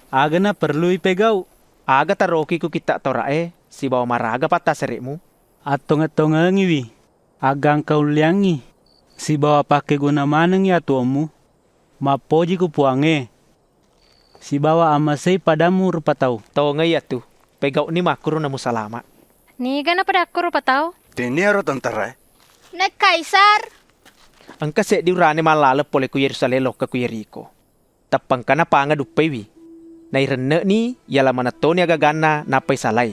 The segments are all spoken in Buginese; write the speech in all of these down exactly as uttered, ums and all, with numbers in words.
Aga naperlui pegau? Aga taroki ku Kitta' Taura'é sibawa maraga pattasere'mu? Attongeng-tongengiwi, aggangka ulliangngi, sibawa pakkeguna manengngi atuwommu. Mappoji ku Puwangnge, sibawa amasei padammu rupa tau. Tongeng iyatu, pegau'ni makkuro namusalama'. Niga napadakku rupa tau? Tenniaro tentaraé. Naik Kaisar. Engka seddi urane mallaleng pole ku Yerusalem lokka ku Yerikho. Tappa engkana panga duppaiwi. Nairenne'ni, yala manettoni agaganna nappai salai.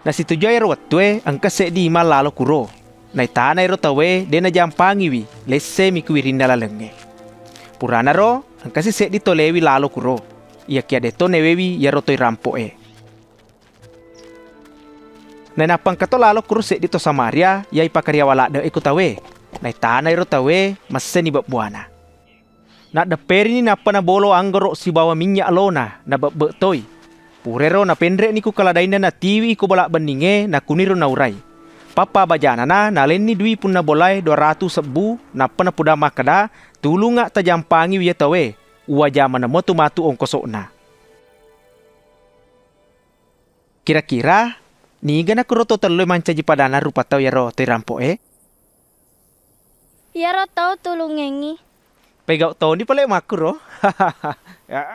Nasitujuai ero wettue engka seddi imang lalo kuro. Naitana ero tauwe de' najampangiwi, lessemi ku wirinna lalengnge. Puranaro engkasi seddi to Lewi lalo kuro, iyakiya de'to newewi iyaro toi rampo'e. Nainappa engkato lalo kuro seddi to Samaria iya ipakariawa ladde'e ku tauwe. Naitana ero tauwe, messeni bebbuana. Naddepperini nappa nabolo anggoro' sibawa minnya' lona, nabebbe' toi. Purero napenre'ni ku kaladainna natiwi ko bola benningnge, nakuniro naurai. Pappa bajanana nalenni dui punna bolae dua ratu sebbu, nappa napudang makkeda, "Tulungnga' tajampangiwi iya tauwe, uwajamana motu matu ongkoso'na." Kira-kira niga nakuro to tellue mancaji padanna rupa tau iyaro toi rampo'e? Iyaro tau tulungengngi. Pegau toni pale makkuro. Ya.